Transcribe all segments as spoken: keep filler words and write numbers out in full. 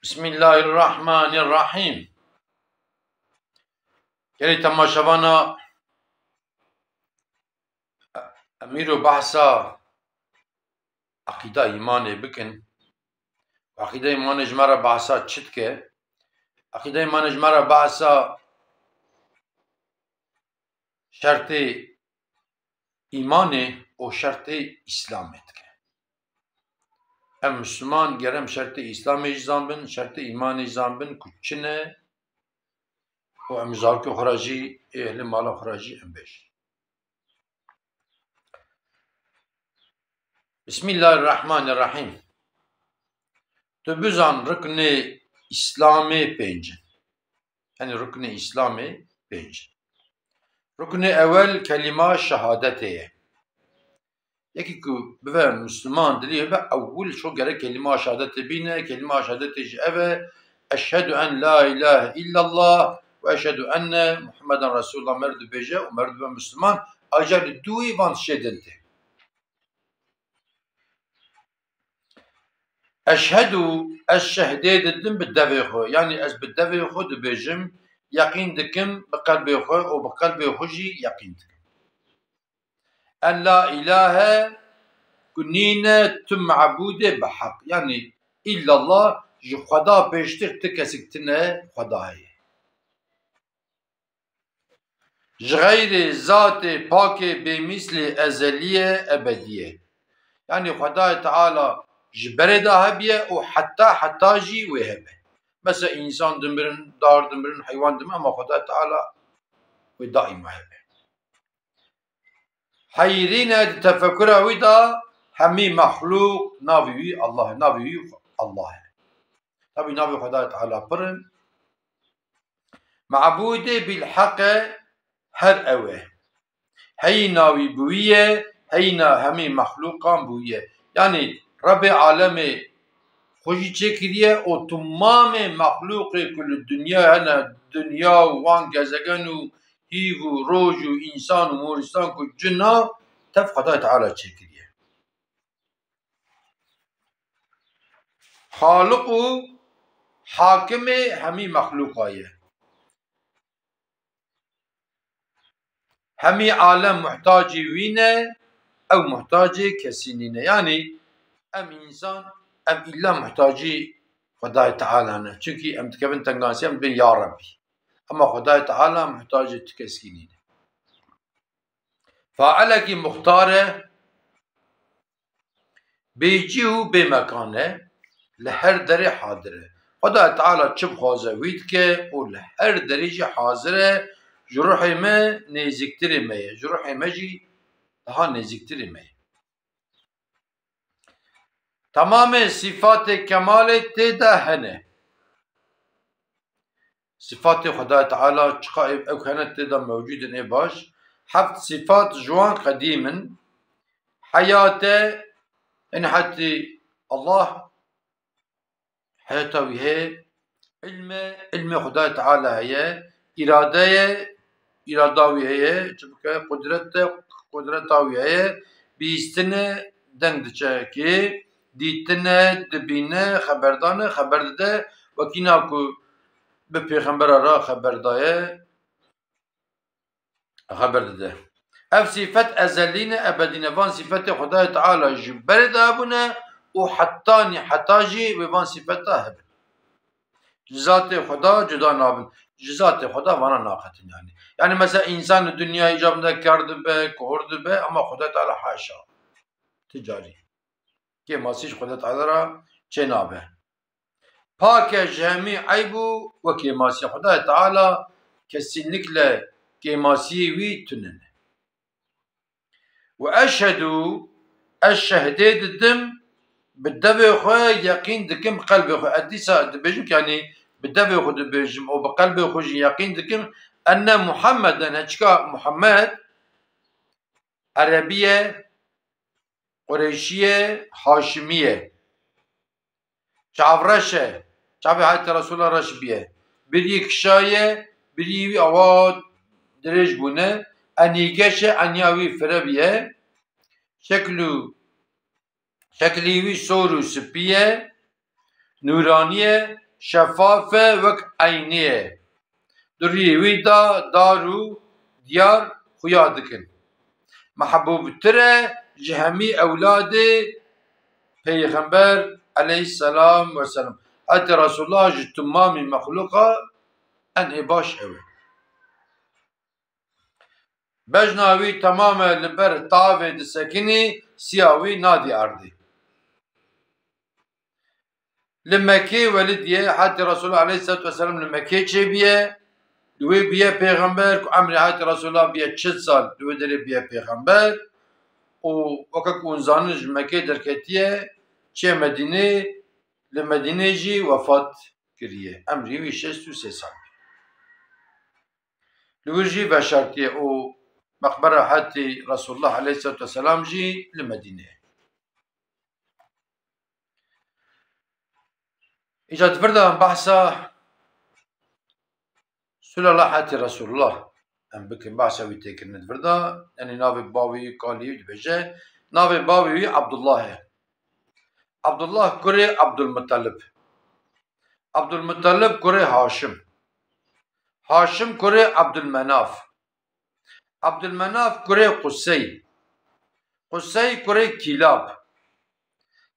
Bismillahirrahmanirrahîm. Gelî temaşevana, em îro behsa eqîda îmanê bikin. Eqîda îmanê ji me re behsa çi dike? Eqîda îmanê ji me re behsa şertê îmanê û şertê Îslamê dike. Em Misliman ger em şertê Îslamê jî zanbin, şertê îmanê jî zanbin ku çi ne û em zarokê xwe re jî, ê ehlê mala xwe re jî em bêjin. Bismillahirrahmanirrahîm. Tu bizan ruknê Îslamê pênc in. Yanî ruknê Îslamê pênc in. Ruknê ewel kelîma şehadetê ye. Yekî ku bibe Misliman dilê wê be ewil şo gerek kelîma şehadetê bîne, kelîma şehadetê jî ev e, eşhedû en la îlahe îllallah û eşhedû enne Muhammeden Resûlullah, mer dibêje û mer dibe Misliman, aja li dûyî van şê din tê. Eşhedû, ez şehdê didim bi devê xwe. Yanî ez bi devê xwe dibêjim, yeqîn dikim bi qelbê xwe û bi qelbê xwe jî yeqîn dikim. En la îlahe, ku nîne tu mebûdê bi heq. Yanî îllallah, ji Xweda pêştir ti kesik tine Xweda heye. Ji xeyrê zatê pakê bêmîslê ezelî ye, ebedî ye. Yanî Xwedayê Teala ji berê de hebiye û heta heta jî wê hebe. Mesela însan dimirin, dar dimirin, heywan dimirin ama Xwedayê Teala wê daîma hebe. Heyrîne di tefekura wî de hemî mexlûq navê wî Allah e, navê wî Allah e. Tabî navê Xwedayê Teala pir in. Mebûdê bîlheq e, her ew e. Heyîna wî bi wî ye, heyîna hemî mexlûqan bi wî ye. Yanî Rebbê alemê xwe jî çêkiriye û timamê mexlûqê ku li dinya hene, dinya û wan gezegen û hîv û roj û însan û morîstan ku cin a, tev Xwedayê Teala çêkiriye. Xaliq û hakimê hemî mexlûqa ye. Hemî alem muhtacê wî ne, ew muhtacê kesî nîne. Yanî em însan, em îlla muhtacî Xwedayê Teala ne. Çimkî em dikevin tengasî, em dibên ya Rebbî. Ema Xwedayê Teala muhtacê ti keskî nîne. Failekî muxtar e, bêcîh û bêmekan e, li her derê hadir e. Xwedayê Teala çi bixwaze wî dike û li her derê jî hazir e, ji ruhê me nêzîktirê me ye, ji ruhê me jî daha nêzîktirê me ye. Temamê sîfatê kemalê tê de hene. Sîfatê Xwedayê Teala çiqa ev, ew hene tê de mewcûd in ê baş. Heft sîfat ji wan qedîm in. Heyat e, yanî hetî Allah heyata wî heye. Îlm e, îlmê Xwedayê Teala heye. Îrade ye, îrada wî heye. Çi bike? Qudret e, qudreta wî heye. Bihîstin e, deng diçe kê. Dîtin e, dibîne, xeberdan e, xeber dide. Wekî na ku bi pêxembera re xeber daye, xeber dide. Ev sîfet ezelî ne, ebedî ne. Van sîfetê Xwedayê Teala ji berê de hebûne û hetanî heta jî wê van sîfeta hebin. Ji zatê Xweda cuda nabin. Ji zatê Xweda vana naqetin yanî. Yanî mesela însan li dinyayê îcab de ker dibe, kor dibe ama Xwedayê Teala haşa. Ti carî. Kêmasî ji Xwedê Teala re çênabe. Pak e ji hemî eyb û wekêmasiya. Xwedayê Teala kesînlikle kêmasiyê wî tune ne. Û eşhedû, ez şehdê didim, bi devê xwe yeqîn dikim, qelbê xwe. Ez dîsa dibêjim ki, yanî bi devê xwe dibêjim û bi qelbê xwe jî yeqîn dikim, enne Muhammeden, heçika Muhammed Erebî ye, Qureyşî ye, Haşimî ye. Çavreş e. Çavê Hezretî Resûla reş bîye. Birî kişa ye, birî wî awa dirêj bûne. Enîgeş e, enya wî fire bîye. Şekl û, şeklî wî sor û spî ye. Nûranî ye. şefaf e, wek eynê ye. Di rûyê wî de dar û diyar xuya dikin. Mehbûbtir e ji hemî ewladê Pêxember aleyhisselam ve selam. Heta Resulullah ji temamî mexluqa en ê baş ew e. Bejna wî temam e, li ber tavê disekinî, siya wî nadî erdê. Li Mekkê welidî ye, hetê Resulullah aleyhisselatu vesselam li Mekkê çêbûye, li wê bûye pêxember, ku emrê hetê Resulullah bûye çil sal, li wê derê bûye pêxember. Û weke ku hûn zanin ji Mekkê derketiye, çiye Medînê, li Medînê jî wefat kiriye. Emrê wî şêst û sê sal bû. Li wir jî veşartiye û meqbera hetê Resulullah aleyhisselatu vesselam jî li Medînê ye. Îca di vir de em behsa sulala hetê Resulullah em bikin, behsa wî tê kirin di vir de, yanî navê bavê wî, kalê wî dibêje, navê bavê wî Abdullah e. Abdullah kurê Abdulmuttalib. Abdulmuttalib kurê Haşim. Haşim kurê Abdulmenaf. Abdulmenaf kurê Qusey. Qusey kurê Kîlab.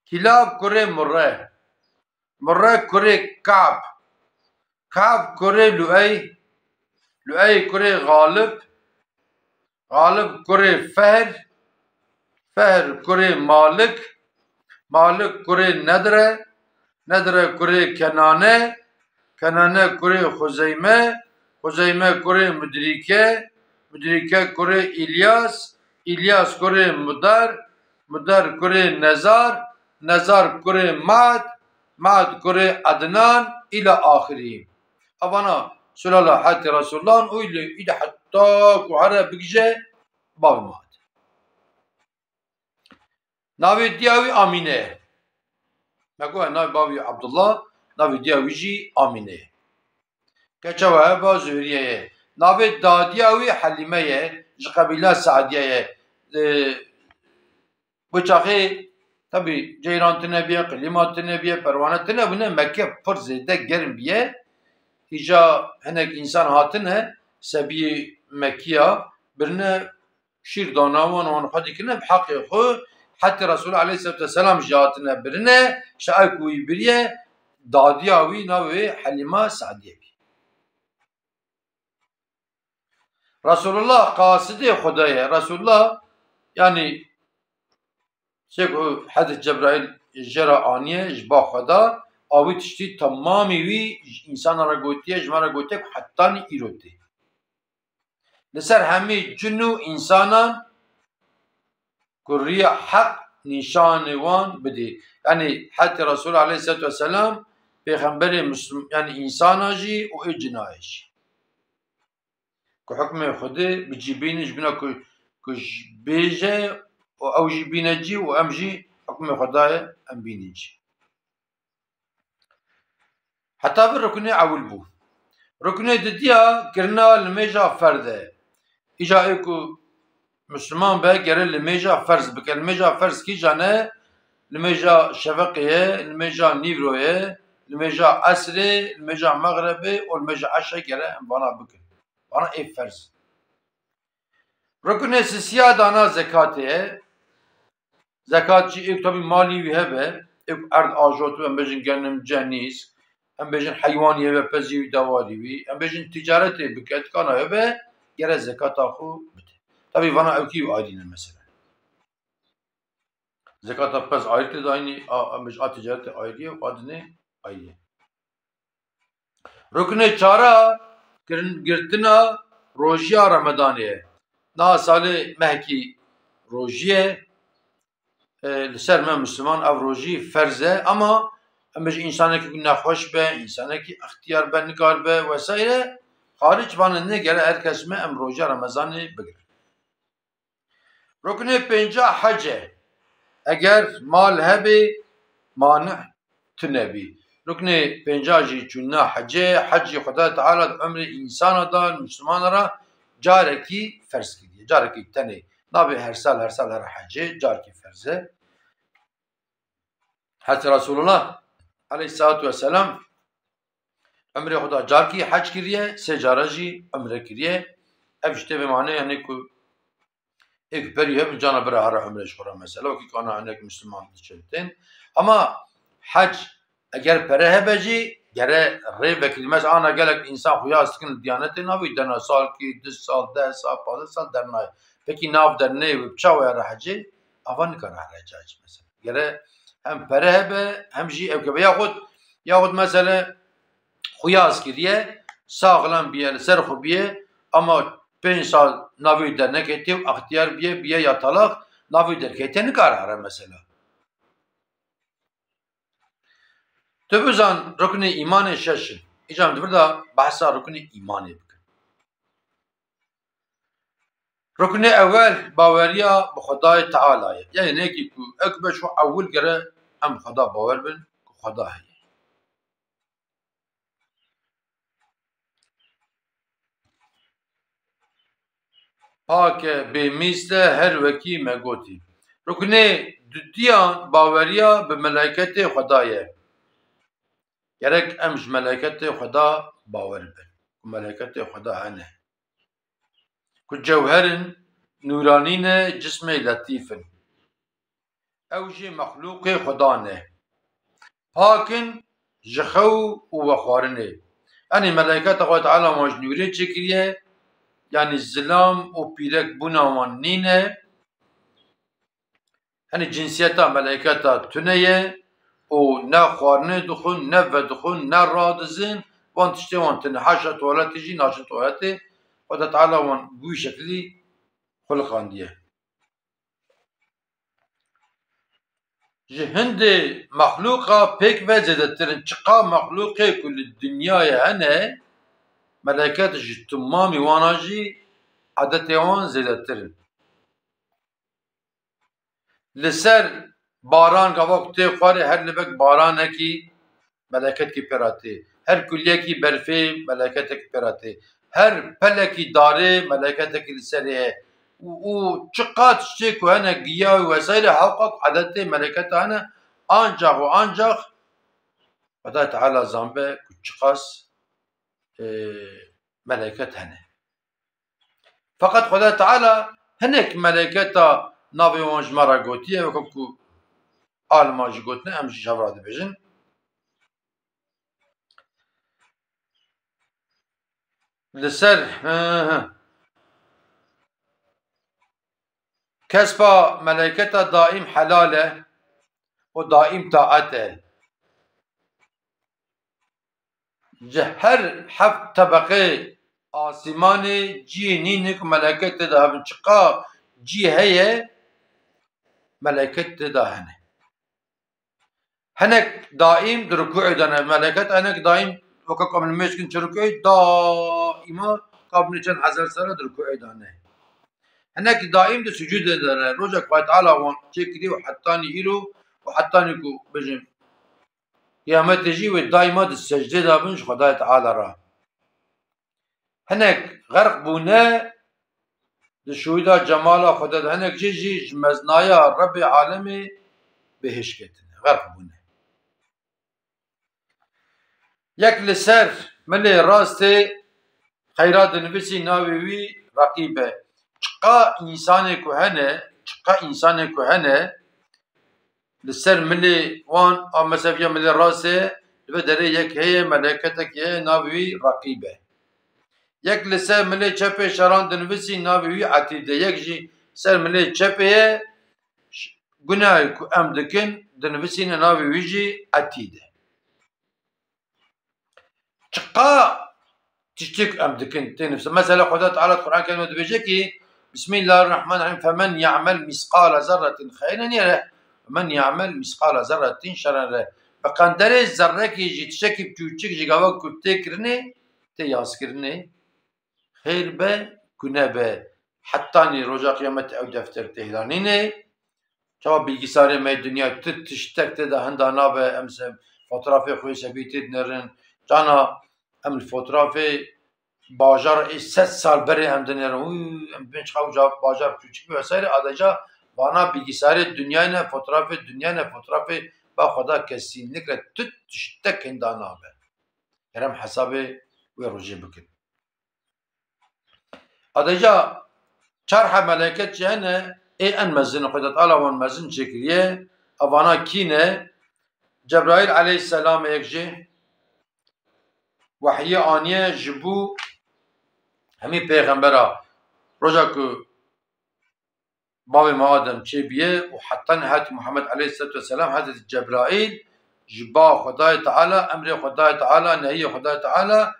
Kîlab kurê Murre. Murre kurê Ka'b. Ka'b kurê Luey. Luey kurê Galib. Galib kurê Fehr. Fehr kurê Malik. Malik kurê Nedre. Nedre kurê Kenane. Kenane kurê Xuzeyme. Xuzeyme kurê Mudrîke. Mudrîke kurê Îlyas. Îlyas kurê Mudar. Mudar kurê Nezar. Nezar kurê Mad. Mad kurê Adnan. Îla axirî. Evana sulala hetê Resulullah'in û îlê, îlê heta ku here bigije bavê Mad. Navê diya wî Amîne ye. Me got, navê bavê wî Abdullah, navê diya wî jî Amîne ye. Keça we heba Zûriye ye. Navê dadiya wî Helîme ye, ji qebîla Se'diye ye. Ee, wê çaxê, tabî, ceyran tune biye, qilîma tune biye, perwane tune bûne, Mekke pir zêde germ biye. Îca hinek însan hatine, sebiyê Mekkiya, birine şîr dana wan, wan xwe dikirine, bi heqê xwe hetê Resulullah aleyhisselatu vesselam jî hatine birine, ji ew ku wî biriye, dadiya wî navê wê Helîma Se'diye bî. Resulullah qasidê Xwedê ye. Resulullah, yanî, çê ku Hezret Cebraîl jê re aniye, ji ba Xweda, a wî tiştî temamî wî ji însanan re gotiye, ji me re gotiye ku hetanî îro tê. Li ser hemî cin û însanan ku riya heq nîşanê wan bidê. Yanî hetê Resul aleyhisselatu vesselam pêxemberê Muslim-, yanî însana jî û ê cina ye jî. Ku hukmê Xwedê bi cî bînin ji bîna ku, ku ji bêje û ew jî bîne cî û em jî hukmê Xwedayê em bînin cî. Heta vir ruknê ewil bû. Ruknê didiya kirina limêja ferz e. Îca ê ku Misliman be gere limêja ferz bike. Limêja ferz kîjan e? Limêja şefeqê ye, limêja nîvro ye, limêja esrê, limêja mexrebê û limêja eşe gere em vana bikin. Vana ê ferz. Ruknê sisiya dana zekatê ye. Zekat jî êk tabî malî wî hebe, êk erd ajot, em bêjin genim, cenîz, em bêjin heywanî hebe, pezî wî, dewarî wî, em bêjin ticaretê bike, dikana hebe, gere zekata xwe bide. Tabî vana ewkî û ayrî ne mesela. Zekata pez ayrî tê dayînî, a, em bêjin a ticaretê ayrî ye û a dinê ayrî ye. Ruknê çara kirin-, girtina rojiya Remedanê ye. Niha salê mehekî rojî ye. E, li ser me Misliman ev rojî ferz e, ama em bêjin însanekî ku nexweş be, însanekî extiyar be, nikaribe wesayre, xaric vane negere her kes me em rojiya Remezanê bigirin. Ruknê pênca hec e. Eger mal hebê, manih tune bî. Ruknê pênca jî çûna hecê, hec jî Xweda Teala di umrê însana de, Mislimana re carekî ferz kiriye. Carekî tenê. Nabê her sal, her sal here hecê, carekî ferz e. Hezreti Resulullah aleyhissalatu vesselam Umrê xwe da carkî hec kiriye, sê cara jî umre kiriye. Ev ji tê vê manê, yanî ku êk berî hebin cana bira here umrê ji xwe re mesela, wekî kana hinek Misliman diçin tên. Ama hec eger pere hebe jî gere rê vekirî. Mesela ana gelek însan xuya dikin li Diyanetê navî dena salkî, du sal, deh sal, pazdeh sal dernayê. Pekî nav derneyê wê bi çawa ya re hecê? Ava nikare here hecê mesela. Gere hem pere hebe hem jî ew keve. Yaxud, yaxud mesele xuya kiriye, saxlem biye, li ser xwe biye, ama pênc sal navê wî derneketê û extiyar biye, biye yatalak, navê wî derketiye, nikare here mesela. Tu bizan ruknê îmanê şeş in. Îca em di vir de behsa ruknê îmanê bikin. Ruknê ewel baweriya bi Xwedayê Teala ye. Yanî nekî ku ek be şu ewil gere em bi Xweda bawer bin ku Xweda heye. Pak e, bêmîst e, her wekî me gotî. Ruknê dudiyan baweriya bi melayketê Xweda ye. Gerek em ji melayketê Xweda bawer bin. Ku melayketê Xweda hene. Ku cewher in, nûranî ne, cismê letîf in. Ew jî mexlûqê Xweda ne. Pak in ji xew û vexwarinê. Yanî melayketa Xwedê Teala wan ji nûrê çêkiriye, yanî zilam û pîrek bûna wan nîne. Yanî cinsiyeta melayketa tune ye û ne xwarinê dixwin, ne vedixwin, ne radizin, wan tiştê wan tune. Haşa tuwaletê jî naçin tuwaletê. Xwedê Teala wan bi wî şeklî xuliqandiye. Ji hindê mexlûqa pêk ve zêdetir in. Çiqa mexlûqê ku li dinyayê hene, meleket ji timamî wana jî edetê wan zêdetir in. Li ser baran gava ku tê xwarê, her libek baranekî meleketekî pê re tê. Her kuliyekî berfê meleketekî pê re tê. Her pelekî darê meleketekî li serê ye. Û, û çiqas tiştê ku hene, giya û wesaîrê, hewqa ku edetê meleketa hene, ancax û ancax Xwedayê Teala zanbe ku çiqas, e, meleket hene. Feqet Xwedayê Teala hinek meleketa navê wan ji me re gotiye, weke ku alima jî gotine, em jî ji hev re dibêjin. Li ser, hi, hi. Kespa meleketa daîm helal e û daîm taet e. Ji her heft tebeqê asîmanê ciyê nîne ku meleket tê de hebin. Çiqa cî heye, meleket tê de hene. Hinek daîm di rukûê de ne. Meleket hinek daîm weke ku em nimêj dikin çi rukûê, daîma kabine çend hezar sala di rukûê de ne. Hinek daîm di sucûdê de ne. Roja ku Xwedê Teala wan çêkirî û hetanî îro û hetanî ku bêjin Qiyametê jî wê daîma di secdê de bin ji Xwedayê Teala re. Hinek xerq bûne di şûhîda cemala Xwedê de, hinek jî jî ji meznaya Rebbê alemê bihêş ketine, xerq bûne. Yek li ser milê rastê xeyra dinivîsî navê wî Reqîb e. Çiqa însanê ku hene, çiqa însanê ku hene, li ser milê wan a meseviya milê rastê, li vê derê yek heye, meleketek heye, navê wî Reqîb e. Yek li ser milê çepê şeran dinivîsî navê wî Etîd e. Yek jî ser milê çepê ye, ş-, gunahê ku em dikin, dinivîsîne, navê wî jî Etîd e. Çiqa tiştek em dikin tê nifse. Mesela Xweda Teala di Quran Kerîm de dibêje ki, Bismillahirrahmanirrahim, "Femen ya'mel misqala zerretin hayren yere, femen ya'mel misqala zerretin şerren yere." Bi qenderê zerrekî jî, tiştekî çûçik jî gava ku tê kirinê, tê yazkirinê, xêr be ku nebe, hetanî roja qiyametê ew defter tê hêlanînê. Çawa bilgisayarê me dinya tu tiştek tê de hinda nabe, em se fotoğrafê xwe sebîtê dinêrin. Cana em li fotoğrafê bajar ê sed sal berê em dinêrin. Uy, em bên çiqa uca bajar çûçik be vesaire. Adeca vana bilgisayarê dinyayê ne, fotoğrafê dinyayê ne, fotoğrafê ba Xweda kesînlikle tu tiştek hinda nabe. Kerem hesabê wê rojê bikin. Adêca çar heb meleket jî hene, ê en mezin, Xweda Teala wan mezin çêkiriye, evana kî ne? Cebraîl aleyhisselam yek jî wehyê aniye ji bo hemî pêxembera. Roja ku bavê me Adem çêbûye û heta niha Muhammed aleyhisselatu vesselam, Hezretî Cebraîl ji ba Xwedayê Teala, emrê Xwedayê Teala, nehiyê Xwedayê Teala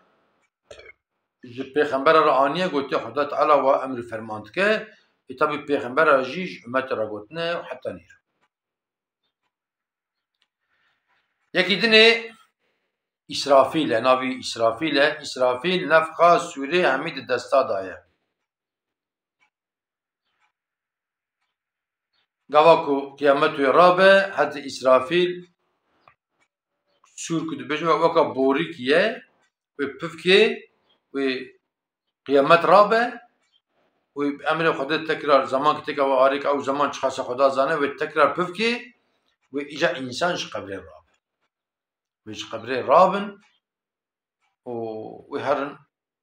ji pêxembera re aniye, gotiye Xwedayê Teala wa emr û ferman dike. Ê tabî pêxembera jî ji ummetê re gotine û heta nîro. Yekî dinê Îsrafîl e, navî Îsrafîl e. Îsrafîl nefxa sûrê hemî di desta de ye. Gava ku qiyamet wê rabe, Hezretî Îsrafîl, sûr ku dibêje, weka borîkî ye, wê pifkê, wê qiyamet rabe, wê bi emrê Xwedê tekrar, zemankî têke we arêk, ew zeman çiqasa Xweda zane, wê tekrar pifkê, wê îca însan ji qebrê rabe. Wê ji qebrê rabin û wê herin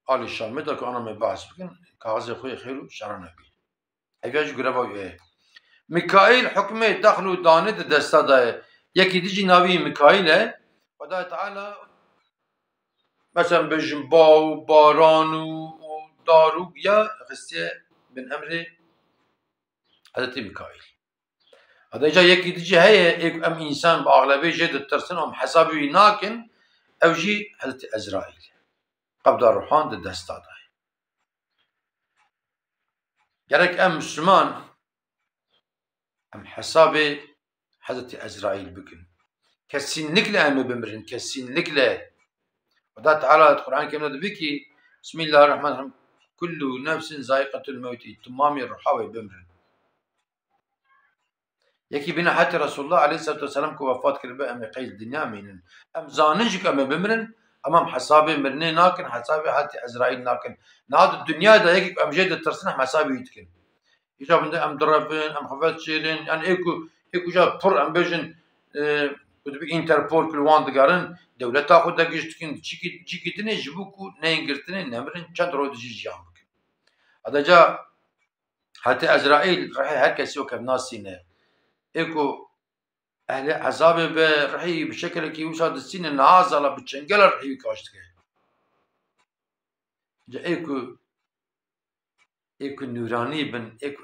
alî Şamê de ku ana me behs bikin, kaxizê xwe yê xêr û şerane bî. Ev ya jî gureva wî ye. Mikaîl hukmê dexl û danê di desta de ye. Yekî din jî navî Mikaîl e. Xwedayê Teala mesela bêjin ba û baran û, û dar û ya xistiye bin emrê Hezretî Mikaîl. Heta îca yekî din jî heye, ê ku em însan bi axlebê jê ditirsin, em hesabê wî nakin, ew jî Hezretî Ezraîl. Qebda ruhan di desta de ye. Gerek em Müslüman, em hesabê Hezretî Ezraîl bikin. Kesînlikle em ê bimirin, kesînlikle. Xweda Teala di Qur'an Kerim de dibê ki, Bismillahirrahmanirrahim, kullu nefsin zaiqetul mewtî, timamî ruha wê bimirin. Yekî bîne hetê Resulullah aleyhissalatu vesselam ku wefat kiribe, em ê qey dinya mînin. Em zanin jî ku em ê bimirin, ama em hesabê mirinê nakin, hesabê hetê Ezraîl nakin. Niha di dinya de yekî ku em jê ditirsin, em hesabê wî dikin. Îja binde em direvin, em xwe veşêrin, yani ê ku, ê ku ja pir em bêjin, e, ku dibi Interpol ku li wan digerin, dewleta xwe de giş dikin, cîkî, cîkî dinê ji bo ku neyên girtinê nemirin, çend roj dijî jiyan bikin. Hadaca Hetê Ezraîl rihê her kesî weke nasîne. Ê ku ehlê ezabê be, rihê wî bi şekilekî wisa distîne, niha zala bi çengela rihê wî kaş dike. Ca ê ku, ê ku nûranî bin, ê ku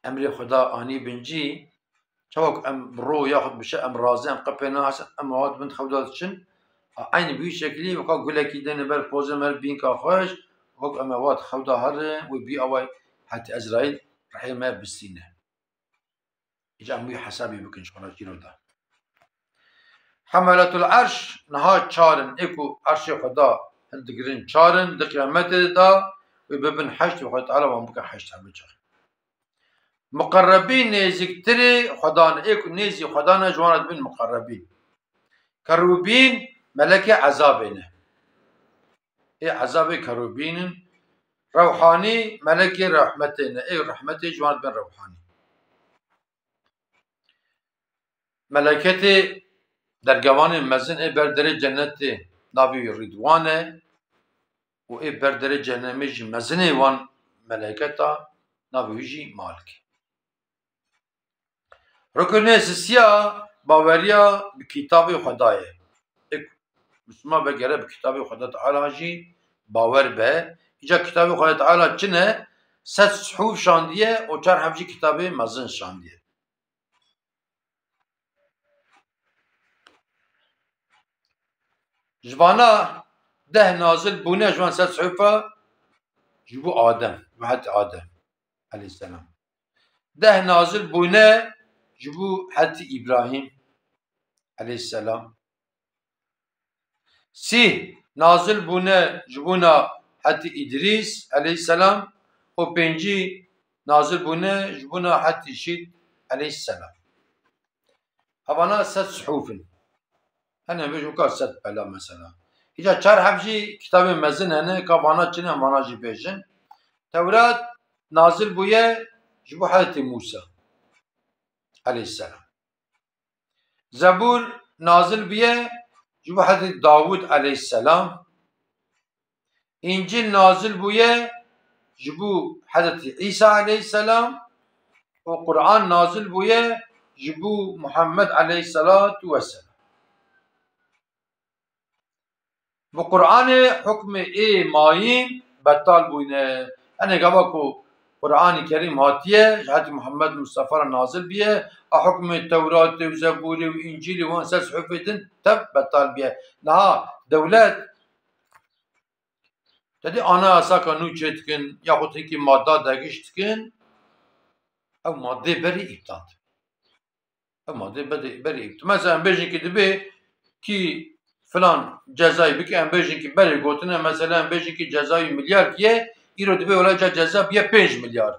emrê Xweda anî bin cî, çawa ku em bi ro yaxud bi şev em razî, em qepê nahesin, em awa dibin xewda diçin, a eynî bi wî şekilî weka gulekî dêne ber pozê me, bînka xweş, wek em awa di xewda herin, wê bî away hetê Ezraîl rihê me bistîne. Îca em wî hesabî bikin ji xwe re çîro de. Hemeletul Erş niha çar in, ê ku Erşê Xweda hildigirin çar in, di qiyametê de wê bibin heşt, wê Xwedê Teala wan bike heşt hebe çar. Muqerrebîn nêzîktirê Xweda ne, ê ku nêzî Xweda ne, ji wan re dibin muqerrebîn. Kerûbîn melekê ezabê ne. Ê ezabê kerûbîn in. Rewhanî melekê rehmetê ne. Ê rehmetê ji wan dibin rewhanî. Meleketê dergevanê mezin ê ber derê cennetê navê wî Rîdwan e û ê ber derê cehennemê jî mezinê wan meleketa navê wî jî Malik e. Ruknê sisiya baweriya bi kitabê Xwedayê. Ê Misliman be gere bi kitabê Xweda Teala jî bawer be. Îca kitabê Xweda Teala çi ne? Sed sihûf şandiye û çar heb jî kitabê mezin şandiye. Ji vana deh nazil bûne ji van sed sihûfa ji bo Adem, ji bo hetê Adem aleyhisselam. Deh nazil bûne ji bo hetê Îbrahîm aleyhisselam. Sî nazil bûne ji bona hetê Îdrîs aleyhisselam û pêncî nazil bûne ji bona hetê Şît aleyhisselam. Hevana sed sihûf in. Hene bêjin ka sed pela mesela. Îca çar heb jî kitabên mezin hene, ka vana çi ne, vana jî bêjin. Tewrat nazil bûye ji bo Hezretî Mûsa aleyhisselam. Zebûr nazil bûye ji bo Hezretî Dawûd aleyhisselam, Încîl nazil bûye ji bo Hezretî Îsa aleyhisselam û Quran nazil bûye ji bo Muhammed aleyhisselatu vesselam. Bi Quranê hukmê ê mayîn betal bûyne. Enê gava ku Quranî Kerîm hatiye, ji Hezretî Muhammed Mustafa re nazil biye, a hukmê Tewratê û Zeburê û Încîlê wan ser sihufê din tev betal biye. Niha dewlet te dî anayasaka nû çêdikin, yaxud hinkî madda degiş dikin, ew madê berî îptal dibe. Ew madê berî, berî îptal. Mesela em bêjin ki dibê ki filan cezayî bike, em bêjin ki berê gotine, mesela em bêjin ki cezayî milyar kiye, îro dibê wela ca ceza biye pênc milyar.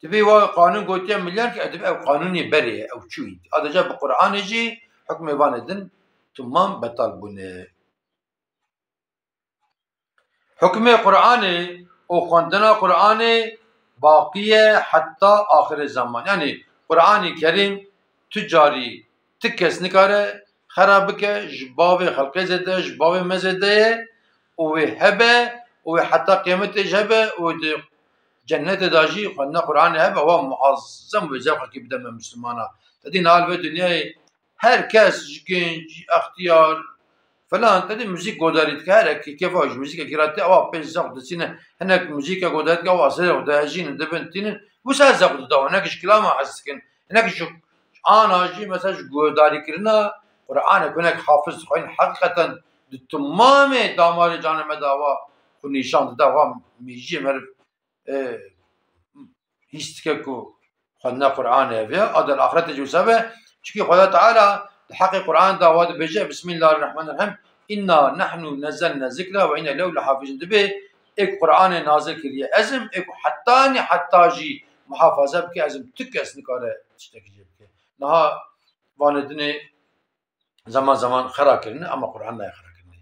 Dibê wa qanûn gotiye milyar ki, dibê ew qanûnê berê ye, ew çûyî. Adeta bi Quranê jî hukmê vanê din timam betal bûne. Hukmê Quranê û xwendina Quranê baqî ye heta axirê zeman. Yanî Quranî Kerîm tu carî ti kes nikare xera bike, ji bavê xelqê zêde, ji bavê me zêde ye û wê hebe û wê heta qiymetê jî hebe û di cennetê de jî xwendina Quranê hebe, wa muazzem wê zewqekî bide me Mislimana. Te dî niha li vê dinyayê her kes, ji genc, ji extiyar, filan, te dî muzîk godarî dike, her ekî kêfa ji muzîkekî re tê, ewa pê zewq distîne, hinek muzîke godarî dike, ewa zewq dihejînin, dibin tînin, wisa zewq dida wan, hinek ji kilama hez dikin, hinek ji ana jî, mesela ji godarîkirina Quranê ku hinek hafiz dixwînin, heqîqeten di timamê damarê canê me de ewa xwe nîşan dida, ewa mêjiyê meriv e, hîs dike ku xwendina Qur'anê ev e, a di axretê jî wisa be. Çimkî Xweda Teala di heqê Qur'an de wa dibêje, Bismillahirrahmanirrahim, "Inna nahnu nezzelne zikra ve inna lehu lehafizun." Dibê, ê ku Qur'anê nazil kiriye ez im, ê ku hetanî heta jî muhafaza bike ez im, tu kes nikare tiştekî jê bike. Niha vanê dinê zaman zaman xera kirine, ama Qur'an nayê xera kirine.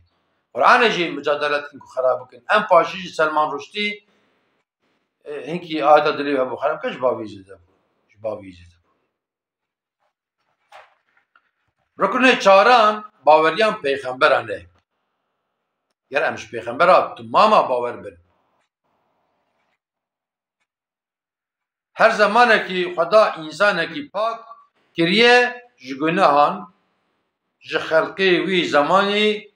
Qur'anê jî mucadele dikin ku xera bikin. Em paşî jî Selman Ruştî, e, hinkî ayeta dilê wî hebû xera bike, ji bavî zêde bû. Ji bavî zêde bû. Ruknê çaran baweriyan pêxemberan e. Ger em ji pêxembera timama bawer bin. Her zemanekî Xweda însanekî pak kiriye ji gunehan, ji xelqê wî zemanî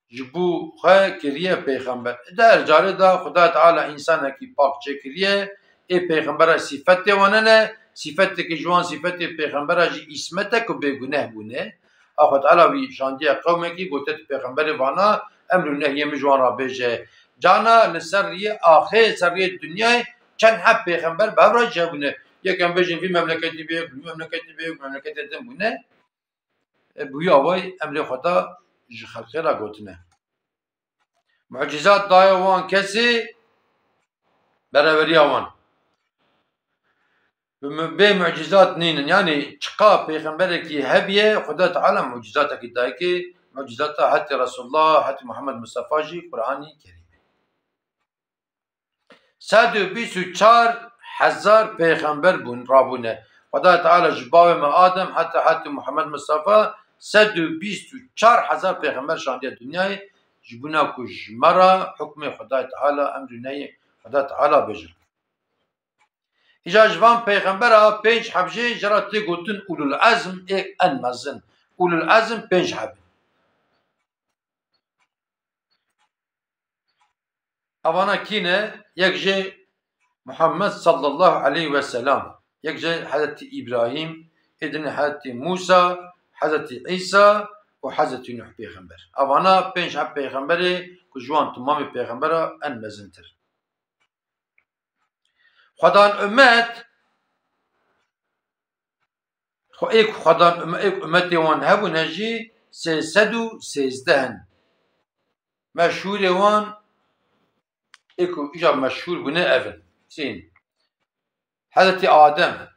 ji bo xwe kiriye pêxember. Di her carê de Xweda Teala însanekî pak çêkiriye, ê pêxembera sîfetê wan hene, sîfetekî ji wan sîfetê pêxembera jî îsmet e ku bêguneh bûne. A Xweda Teala wî şandiye qewmekî, gote, tu pêxemberê vana, emr û nehyê min ji wan re bêje. Cana li ser riyê axê, ser riyê dinyayê çend heb pêxember bi hev re jî hebûne. Yek em bêjin vî memleketî bê, vî memleketî bê, memleketê din bûne. E, bi wî awayî emrê Xweda ji xelkê re gotine. Mucîzat daye wan kesê beraveriya wan. Bi mu-, bê mucîzat nînin. Yanî çiqa pêxemberekî hebiye, Xweda Teala mucîzatekî dayikê, mucîzata hetê Resulullah, hetê Muhammed Mustafa jî Qur'anî Kerîm e. Sed û bîst û çar hezar pêxember bûn, rabûne. Xweda Teala ji bavê me Adem heta hetê Muhammed Mustafa sed û bîst û çar hezar pêxember şandiye dinyayê, ji bona ku ji me re hukmê Xweda Teala, emrî nehiyê Xweda Teala bêjin. Îja ji van pêxembera pênc heb jê ji re tê gotin ulul ezm ê en mezin. Ulul ezm pênc heb in. Evana kî ne? Yek jê Muhammed sallallahu aleyhi ve sellem. Yek jê Hezretî Îbrahîm, ê din Hezretî Mûsa, Hezretî Îsa û Hezretî Nuh pêxember. Evana pênc heb pêxemberê ku ji wan timamê pêxembera en mezintir. Xwedan ummet, xwe-, ê ku xwedan umme-, ê ku ummetê wan hebûne jî sê sed û sêzdeh in. Meşhûrê wan, ê ku îja meşhûr bûne ev in. Sîn. Hezretî Adem,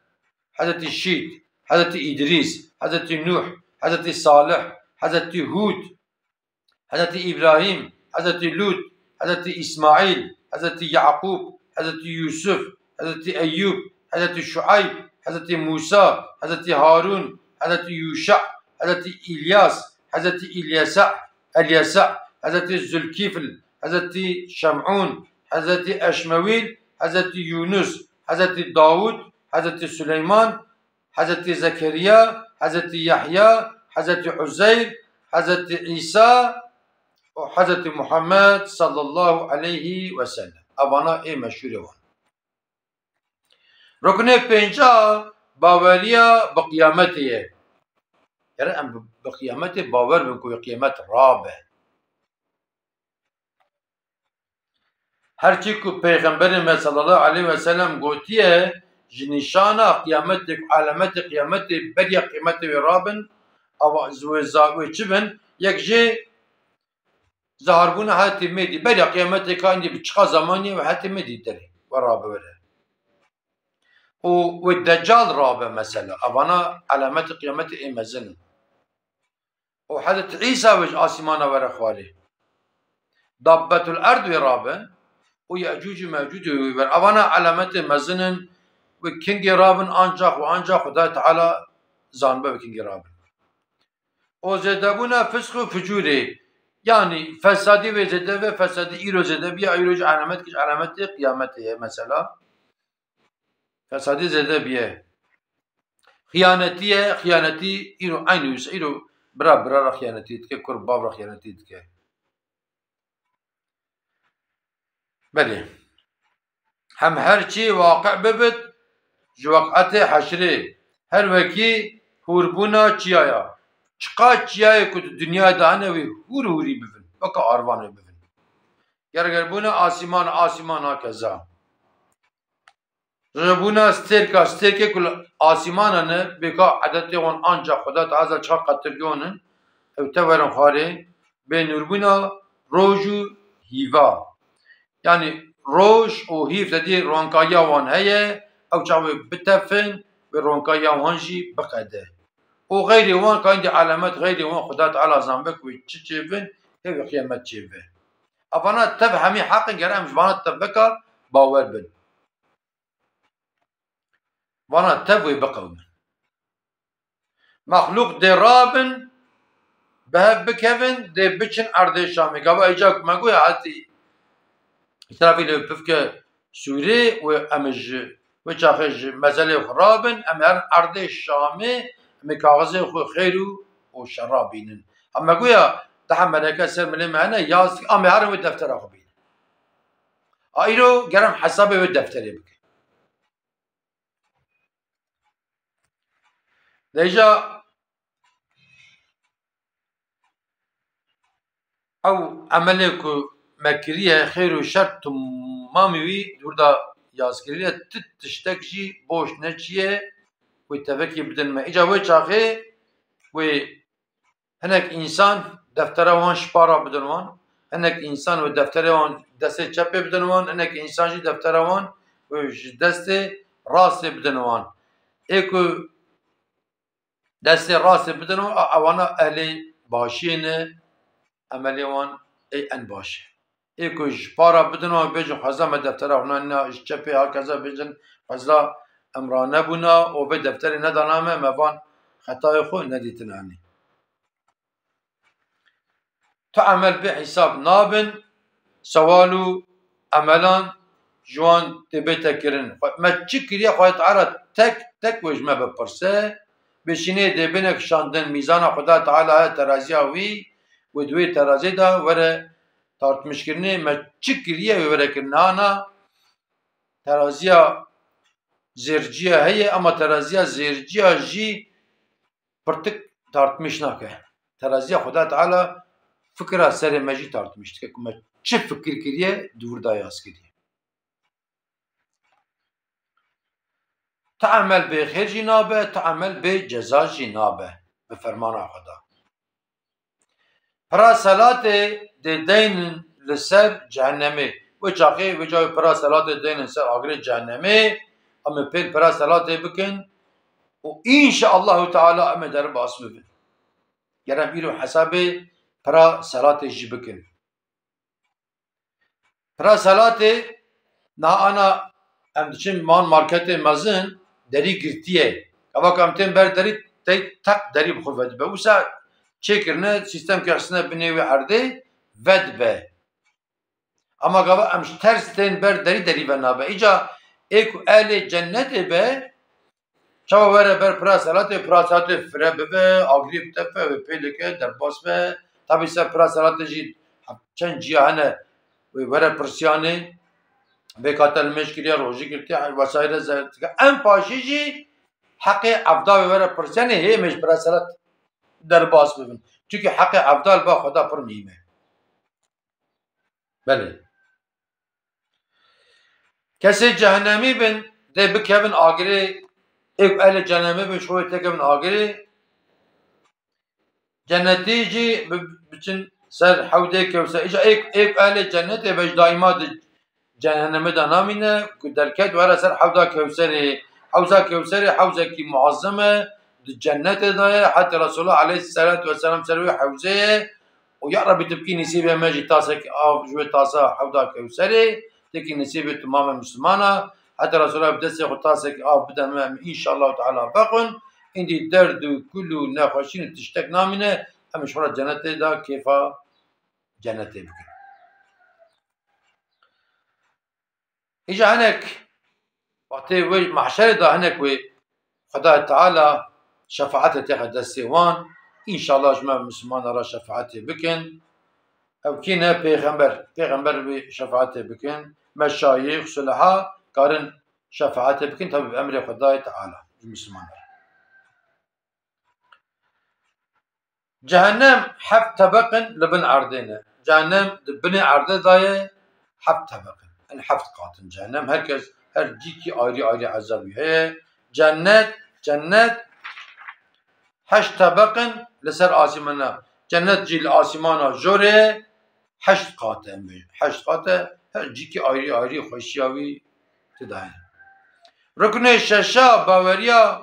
Hezretî Şît, Hezretî Îdrîs, Hezretî Nuh, Hezretî Salih, Hezretî Hûd, Hezretî Îbrahîm, Hezretî Lût, Hezretî Îsmaîl, Hezretî Yaqûb, Hezretî Yûsuf, Hezretî Eyyûb, Hezretî Şueyb, Hezretî Mûsa, Hezretî Harûn, Hezretî Yûşa, Hezretî Îlyas, Hezretî Îlyesa, Elyesa, Hezretî Zulkîfl, Hezretî Şemûn, Hezretî Eşmewîl, Hezretî Yûnus, Hezretî Dawûd, Hezretî Suleyman, Hezretî Zekeriya, Hezretî Yehya, Hezretî Uzeyr, Hezretî Îsa û Hezretî Muhammed sallallahu aleyhi ve sellem. Evana ê meşhûrê wan. Ruknê pênca baweriya bi qiyametê ye. Yani em bi, bi qiyametê bawer bin ku qiyamet rabe. Her çi ku Peyxemberê me sallallahu aleyhi ve sellem gotiye, ji nîşana qiyametê, alametê qiyametê, beriya qiyametê wê rabin, ava, wê za-, wê çi bin, yek jê zaharbûna hetê mêdî, beriya qiyametê ka îndî bi çiqa zamanî we hetê mêdî derê, we rabe were. Û wê Decal rabe mesela. Evana alametê qiyametê ê mezin in. Û Hezret Îsa wê ji asîmana were xwarê. Dabbetul erd wê rabe û Yecûc û Mecûc wê ber. Evana alametê mezin in, wê kingê rabin, ancax û ancax Xuda Teala zanibe wê kingê rabin. Û zêdebûna fisq û fucûrê. Yanî fesadî wê zêde ve, fesadî îro zêde biye, îro ji alamet, ji alametê qiyametê ye mesela. Fesadî zêde biye. Xiyanetî ye, xiyanetî îro eynî wisa, îro bira bira re xiyanetî dike, kur bav re xiyanetî dike. Belê. Hem her çî waqi bibit, ji weqetê heşrê, her wekî hûrbûna çiyaya. Çiqa çiyayê ku di dinyayê de hene wê hûr hûrî bibin, weke arvan wê bibin. Ger ger bûne asîman, asîman a keza. Ribûna stêrka, stêrkê ku li asîmana ne, bêka edetê wan ancax Xuda Teala çiqa qetirgiyon in, ew te werin xwarê, bê nûrbûna roj û hîva. Yanî roj û hîv te dî ronkariya wan heye, ew çax wê bitefin, wê ronkariya wan jî biqede. Û xeyrê wan, ka îndî alamet xeyrê wan Xuda Teala zanbe ku wê çi çêbin, hê wê qiyamet çêbe. Evana tev hemî heq in, gere em ji vana teveka bawer bin. Vana tev wê biqewimin. Mexlûq dê rabin, bi hev bikevin, dê biçin erdê Şamê. Gava îca ku me goya hetî Îsrafîl ê pifke sûrê û em ji wê çaxê ji mezelê xwe rabin, em herin erdê Şamê, em ê kaxizê xwe xêr û, û şerra bînin. Em me goya daha meleke ser milê me hene, yaz, em ê herin wê deftera xwe bînin. A îro gerem hesabê wê defterê bikin. Deja ew emelê ku me kiriye, xêr û şer, timamî wî di wir de yazkirî ye, tu tiştek jî boş neçiye, wê tevekê bidin me. Îca wê çaxê wê hinek însan deftera wan ji para bidin wan, hinek însan wê defterê wan destê çepê bidin wan, hinek însan jî deftera wan wê ji destê rastê bidin wan. Ê ku destê rastê bidin wan, a, ewana ehlê başiyê ne, emelê wan ê en baş e. Ê ku ji para bidin wan bêjin, xweza me deftera xwe nana, ji çepê hakeza bêjin, xweza em ranebûna û vê defterê nedana me, me van xetayê xwe nedîtin anî. Tu emel bê hîsab nabin, sewal û emelan ji wan dê bête kirin. Xwe, me çi kiriye, Xwedê Teala tek tek wê ji me bipirse, bêşînê dê bine kişandin, mîzana Xweda Teala heye, teraziya wî, wê di wê terazê de were tartmişkirinê, me çi kiriye wê were kirin. Nana teraziya zêrciya heye, ama teraziya zêrciya jî pirtik tartmiş nake. Teraziya Xweda Teala fikra serê me jî tartmiş dike ku me çi fikir kiriye, di wir de yaz kiriye. Tu emel bê xêr jî nabe, tu emel bê ceza jî nabe bi fermana Xweda. Pira selatê dê deynin li ser cehennemê. Wê çaxê, wê çaxê pira selatê deynin ser agirê cehennemê. Em ê pêl pira selatê bikin û înşaallahu teala em ê derbas bibin. Ger em îro hesabê pira selatê jî bikin. Pira selatê, niha ana em diçin man marketê mezin, derî girtiye. Gava ku em tên ber derî, tey teq derî bi xwe vedibe. Wisa çêkirine, sîstem ke xistine binê wê erdê, vedibe. Ama gava em ji ters tên ber derî, derî venabe. Îca ê ku ehlê cennetê be, çawa were ber pira selatê, pira selatê fire bibe, agirê bitefe, wê pê dike, derbas be. Tabî ser pira selatê jî çend ciya hene, wê were pirsiyanê, vê kate limêj kiriye, rojî girtiye, vesaire zer dike. Em paşî jî heqê evda wê were pirsiyanê, hê em ê ji pira selat derbas bibin. Çimkî heqê evda li ba Xweda pir muhîm e. Belê. Kesê cehennemî bin, dê bikevin agirê, ê ku ehlê cehennemê bin, ji xwe têkevin agirê. Cennetî jî bi-, biçin ser hewdê Kewser. Îca ê ku, ê ku ehlê cennetê be, ji daîma di cehennemê de namîne, ku derket were ser hewda Kewserê. Hewza Kewserê hewzekî muazzem e, di cennetê de ye. Heta Resulullah aleyhisselatu vesselam ser wê hewzê ye. Û ya Rebî, tu bikî nisîbê me jî tasekî av ji wê tasa hewda Kewserê, tekî nisîbê timamê Mislimana. Heta Resulullah bi destê xwe tasekî av bide me, em înşallah teala vexwin. Îndî derd û kul û nexweşî û tiştek namîne, em ji xwe re cennetê de kêfa cennetê bikin. Îca hinek wextê wê mahşerê de hinek wê Xwedayê Teala şefaetê têxe destê wan. Înşallah ji me Mislimana re şefaetê bikin. Ew kî ne? Pêxember. Pêxember wê şefaetê bikin. Meşayîx, suleha karin şefaetê bikin. Tabî bi emrê Xwedayê Teala ji Mislimana re. Cehennem heft tebeq in li bin erdê ne. Cehennem di binê erdê de ye, heft tebeq in. Yanî heft qat in cehennem. Her kes, her cîkî ayrî ayrî ezabî heye. Cennet, cennet heşt tebeq in li ser asîmana. Cennet jî li asîmana jorê ye. Heşt qat e, em bêjin. Heşt qat e, her cîkî ayrî ayrî xweşiya wî tida ye. Ruknê şeşa baweriya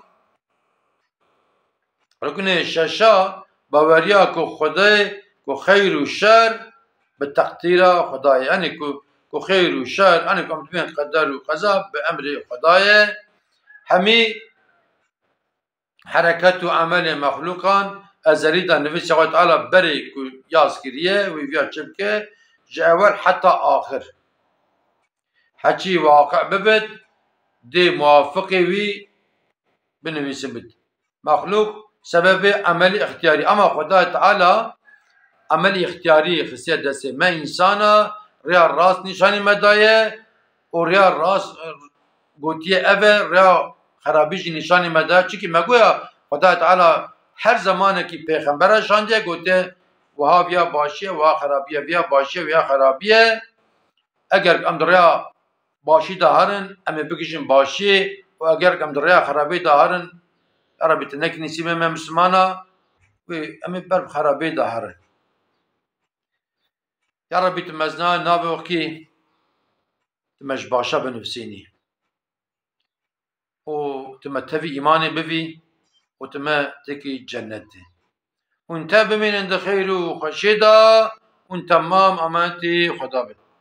Ruknê şeşa baweriya ku Xwedê, ku xeyr û şer bi teqdîra Xwedayê. Yanî ku, ku xeyr û şer, yanî ku em dibên qeder û qeza bi emrê Xwedayê. Hemî hereket û emelê mexlûqan ezelî de nivîsî Xwedê Teala berê ku yaz kiriye, wî viya çi bike, ji ewel heta axir. Heçî waqi bibit, dê muwafiqê wî binivîsibit. Mexlûq sebebê emelî ixtiyarî. Ama Xwedayê Teala emelî ixtiyarî xistiye destê me, însana rêya rast nîşanî me daye û rêya rast, e, gotiye ev e, rêya xerabî jî nîşanî me daye. Çimkî me goya Xwedayê Teala her zemanekî pêxembere şandiye, gotiye, wiha viya başî ye, wiha xerabî ye, viya başî ye, viya xerabî ye. Eger em di rêya başî de herin, em ê bigihîjin başiyê û eger em di rêya xerabiyê de herin, ya Rebî, tu nekî nisîbê me Mislimana, wê em ê ber bi xerabiyê de herin. Ya Rebî, tu mezna navê wexkî, tu me ji başa binivîsînî. û tu me tevî îmanê bivî û tu me tekî cennetê. Hûn te bimînin di xeyr û xweşê de, hûn temam emanetî Xweda bin.